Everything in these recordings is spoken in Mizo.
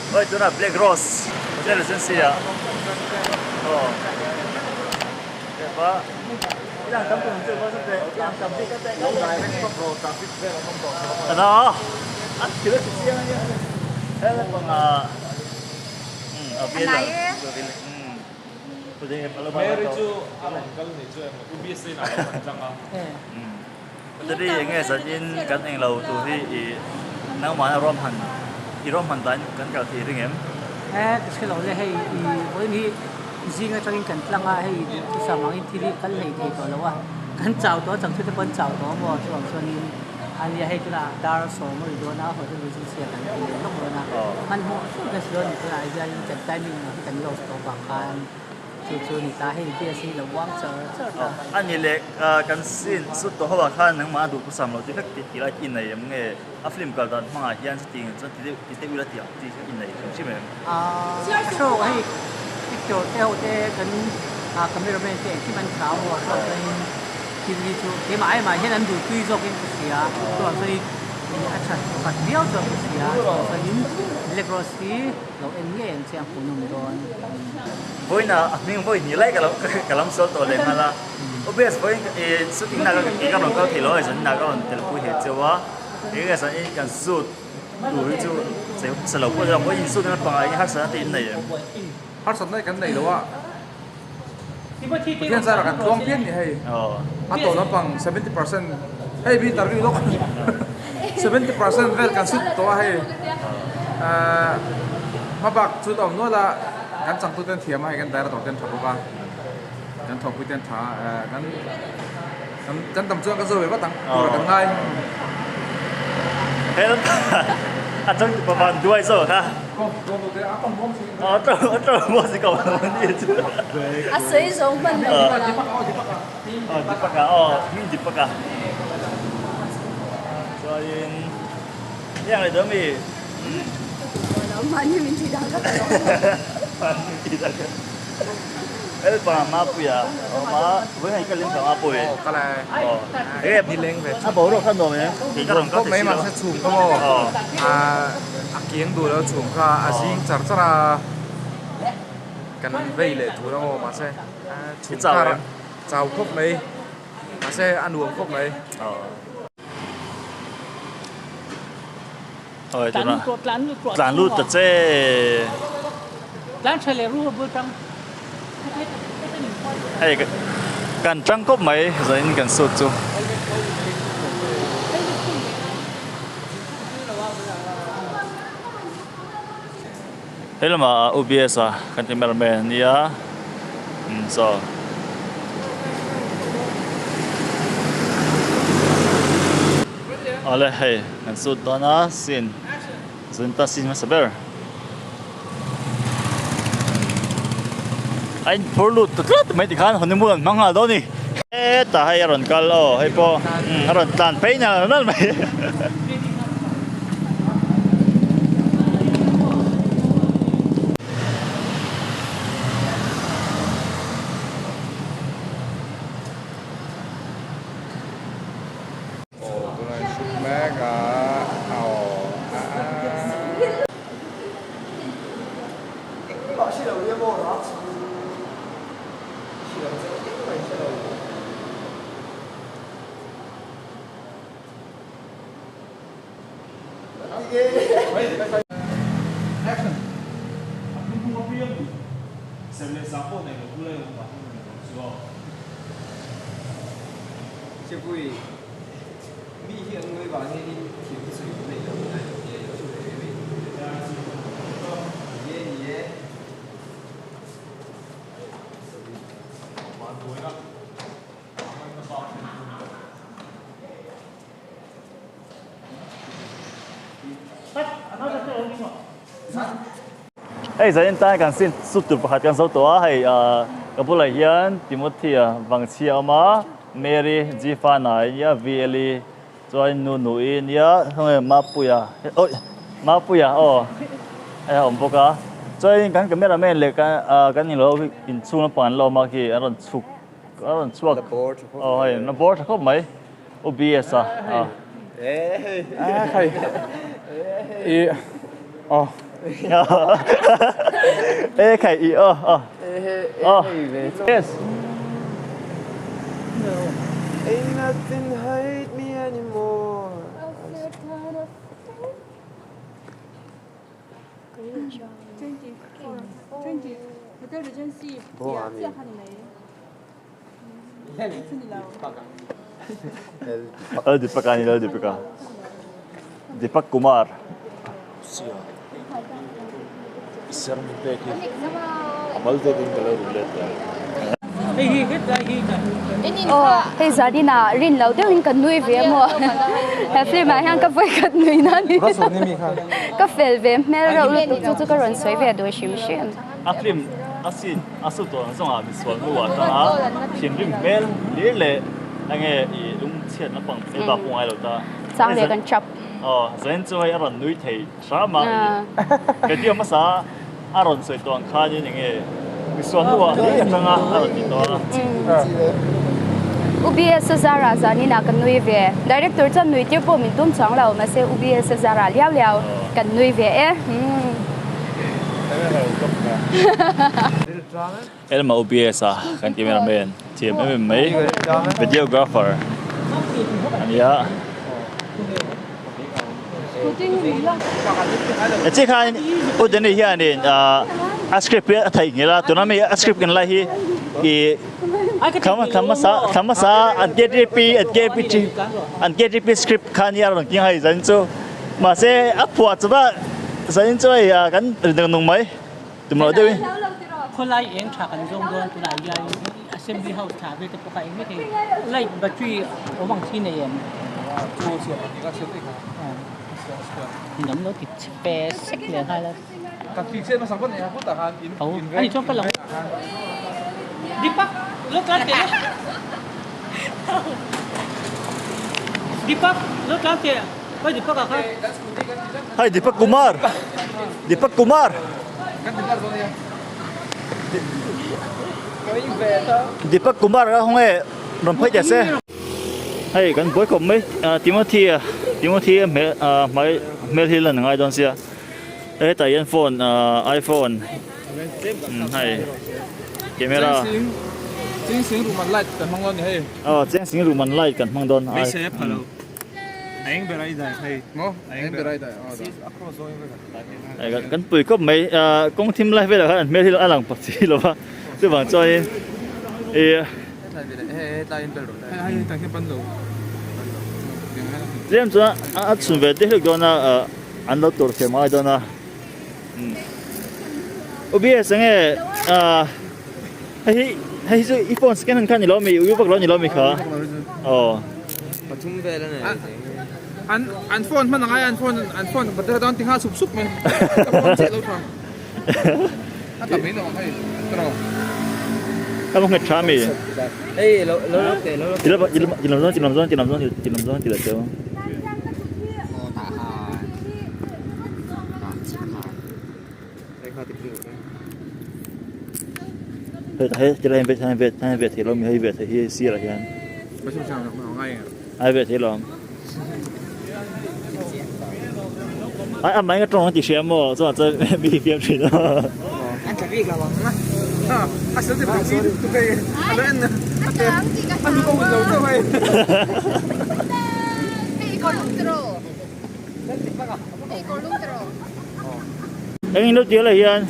Oi tunah Black Rose Hotel Regency ah aw hepa Mary chu a rawn kal ni chu emaw UBC in a lo han tlang a. Battery enge zan in kan eng lo tur hi i nangmahna rawm han i rawm han dan kan kal thei ring em? E ka hre lo le hei i vawiin hi zing atangin kan tlang a hei duhthusam angin thil hi kal hlei thei tawh lo a kan chau tawh a changthute pawh an chau tawh a maw chuvang chuanin a nia hei tunah dar sawm a ri dawn a hotel regency ah kan ti leh lawk dawn a hmanhmawh theuh hian si dawn ni tunah hianin kan timing ang hi kan lost tawh vang khan Chu chu ni ta hei BSc lo uang char char ta. A ni leh kan sin sut tawh ho ah khan nangmah a duh thusam lo ti vek tih lai i nei em nge a film kal dan hmangah hian chuti ang chuan ti deuh ti deuh ila tih ang tih i nei hrim hrim em? Show hei picture te ho te kan cameraman te engkim an tha maw chuan chuanin thil hi chu keimah aimah hian an duhtui zawkin ka hria chuvang chuanin a that khat viau chuan ka hria chuvang chuanin Black Rose hi Lo en ngei ang che a hmuhnawm dawn. Vawiin a hming vawi hnih lai ka lam sual tawh leh nghal a. Obvious vawiin shooting na ka rawn kal thei lo a, zanin ah ka rawn telpui he cheu a. Enge zanin kan shoot tur hi chu sa lo pawh ni lo, vawiin shoot na pangah hian harsatna te in nei em? Harsatna hi kan nei lo a, Pathian zarah kan tluang pian ni hei. A tawh lampang 70% hei mi interview lawk 70% vel kan shoot tawh a hei. Hmabak chu a awm nual a, kan changtu ten thiam a hei kan director ten tha bawk a, kan thawhpui ten tha a, kan kan tam chuan kan zo ve vat ang tur a kan ngai. Help a changtupa van duai zawk a. A sawi zawng hman lo kala. A kiang duh lo chhung kha a zing char char a, kan vei leh tur a maw mahse chhung kha chau khawp mai mahse a nuam khawp mai. Tlan lut ta che. Hei kan tang khawp mai zanin kan suit chu. He lamah UBS a kan ti mer mai a nia umm chaw awle hei kan sut dawn a sin zun ta sin hmasa ber a in phur lut ta tlat mai tikhan honeymoon an hmang nghal dawn a ni hetah hei a rawn kal aw hei pawh a rawn tlan phei nal nal mai. Aw tunah in shoot mek a aw a a. Hei zanin tan kan sin sut tur pakhat kan zo tawh a hei ah ka bulah hian Timothy a Vangchhia a awm a Mary Gfana a nia Vli chuan nu Nui a nia khawnge Mapuia awi Mapuia aw hei a awm bawk a chuan kan camera man leh kan ah kan englo inchhung lampang an la awm a khi an rawn chhuk a rawn chhuak aw hei na bawr tha khawp mai. OBS a a khai i aw. E khai i oh oh. Oh. Yes. Ain't nothing hurt me anymore. Lal Deepak a ni Lal Deepak a Deepak Kumar. Hei zanin ah rin loh deuhin ka nui ve maw he film ah hian ka vawi khat nui na ni ka fel ve hmel reuh lutuk chu chu ka rawn sawi ve duh hrim hrim. A film a scene a su tawh ang zawng ah misual hnu ah tang a thinrim hmel hlir leh enge i lungchhiat lampang hmel bak pawh ngai lo ta. Chang leh kan chap. Aw zanin chu hei a rawn nui thei hram a i video hmasa a rawn sawi tawh ang khanin enge misual hnu ah hlir atang a a rawn ti tawh a. UBS a zarah zanin ah kan nui ve. Director chuan nui tir pawh min tum chuang lo mahse UBS a zarah liau liau kan nui ve e. Elma UBS a kan cameraman thiam em em mai videographer a nia. Chi khan U Danny hianin a script hi a theihnghilh a tuna mi a script kan lai hi ih thla hmasa an KTP an KPT an KTP script kha nia a rawn keng a hei zanin chu mahse a phuah chawp a zanin chu hei kan ri nung nung mai tum loh deuhin. Khawlai eng tha kan zawng dawn tunah hian Assembly House thla vel te pawh kha eng mek hei light battery awm ang chi nei em? Lam lo ti chhe pe sek leh nghal a. Tho ani chuan ka lo Deepak lo tlan teh Deepak lo tlan teh Hei Deepak ah khan. Hei Deepak Kumar Deepak Kumar. Deepak Kumar a hawng e rawn phei teh se. Hei kan buai khawp mai Timothy a Timothy a hmel hmai hmel hi lan a ngai dawn sia hetah hian phone iphone hei camera Cheng sing room an light kan hmang dawn ni hei. Aw cheng sing room an light kan hmang dawn. A eng ber a i dai hei. Maw? A eng ber a i dai. Hei kan pui khawp mai kawng thim lai velah khan an hmel hi a lang pak chi lo va chuvang chuanin ih tlem chuan a chhun ve te hlek dawn a an lo tur thiam ngai dawn a obs enge hei hi hei hi chu i phone second hand kha ni lo mi ui vak lo ni lo mi kha aw. An an phone hman angai an phone an phone battery dawn ti nghal sup sup mai ka phone chiah lo tha a tam in awm hei tro ka lo nghet tha mi ei lo lo lo te lo lo ti lam ti lam zawng ti lam zawng ti lam zawng ti lam zawng ti la cheu hei hei ti lai vet vet vet thei lo mi hei vet thei hi sirah hian ai vet thei lo ai a mai ka tawng ti hria maw chuan chuan mi hi fiam thin a Eng in lo tir leh hian.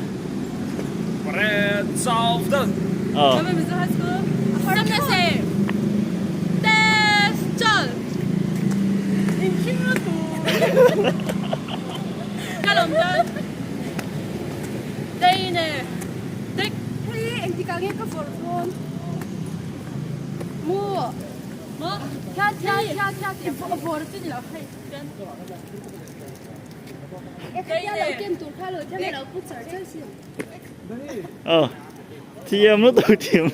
Ờ thiam lutuk thiam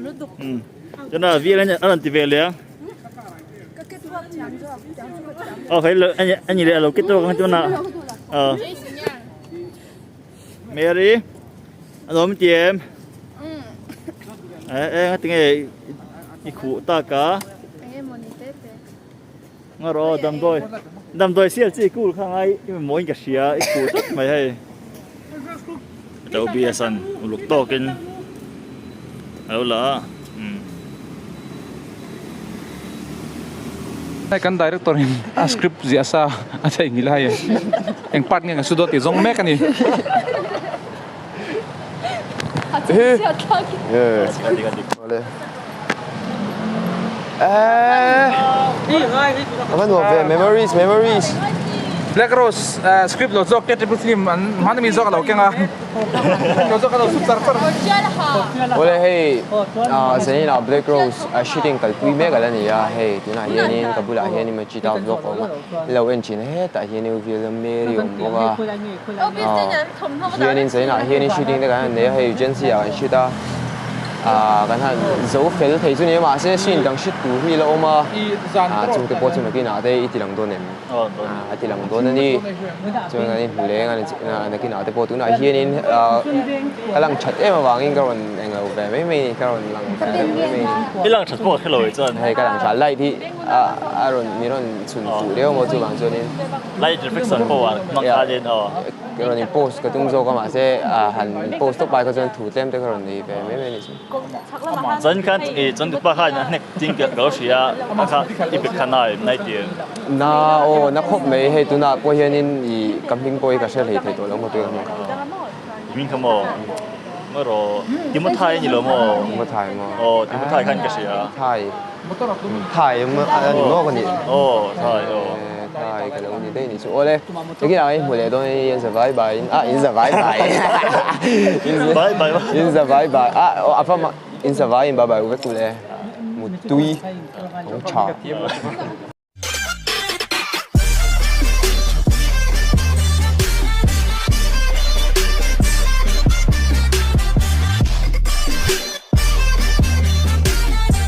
lutuk cho nên là vi anh anh ti về liền ờ phải anh anh nhìn lại kết thúc cho nào ờ Mary anh ôm chị em ê ê tiếng này i khu ta cả. Nga rawh damdawi damdawi sial chi kul kha ngai i mawiin ka hria i kul tlat mai hei. Tobias an uluk tawkin a lo la a umm. Hei kan director in a script ziah sa a theihnghilh a hei eng part nge kan su dawn tih zawng mek a ni. Memories memories Black Rose script lo zawk te triple film an hmana mi zawk a lo keng a lo zawk a lo sut char char. Awle hei zanin ah Black Rose shooting kalpui mek ala ni a hei tunah hianin ka bulah hianin Machita vlog a awm a lo en thin a hetah hianin William Mary a awm bawk a. Hianin zainah hianin shooting te kan han nei a hei agency ah kan shoot a ah kan han zo fel thei chu ni a mahse scene dang shoot tur hi la awm a ah chung te pawh chu nakinah te i ti lang dawn em ah a ti lang dawn a ni chuan kan inhmu leng a nakinah te pawh tunah hianin ah ka lang that em avangin ka rawn englo ve mai mai a ni ka rawn lang ve deuh mai mai a ni i lang that pawh ka hrelo eh chuan hei ka lang tha light hi a a rawn mi rawn chhun fuh deuh maw chuvang chuanin Light reflection pawh a hmang kha nen aw. Ka rawn in post ka tum zawk a mahse han in post tawp ai kha chuan thu tlem te ka rawn nei ve mai mai a nih chu. Chuan khan i chuan tupa khan a hnek ding ka lo hria a kha i pe khan a nai tir. Na aw na khawp mai hei tunah pawh hianin i ka hming pawh hi ka hre hlei thei tawh lo maw tui ka hmang kha. I hming kha maw? Maw rawh Timothai a ni lo maw? Timothai maw? Aw Timothai khan ka hria. Thai. Thai a ni maw ka nih? Aw Thai aw. Thai ka lo ni daih ni chu. Awle engtin ah in hmu leh dawn in za vai bai in ah in za vai bai Vai bai in za vai bai ah a fa in za vai in bai bai u vek u le mutui ong tha.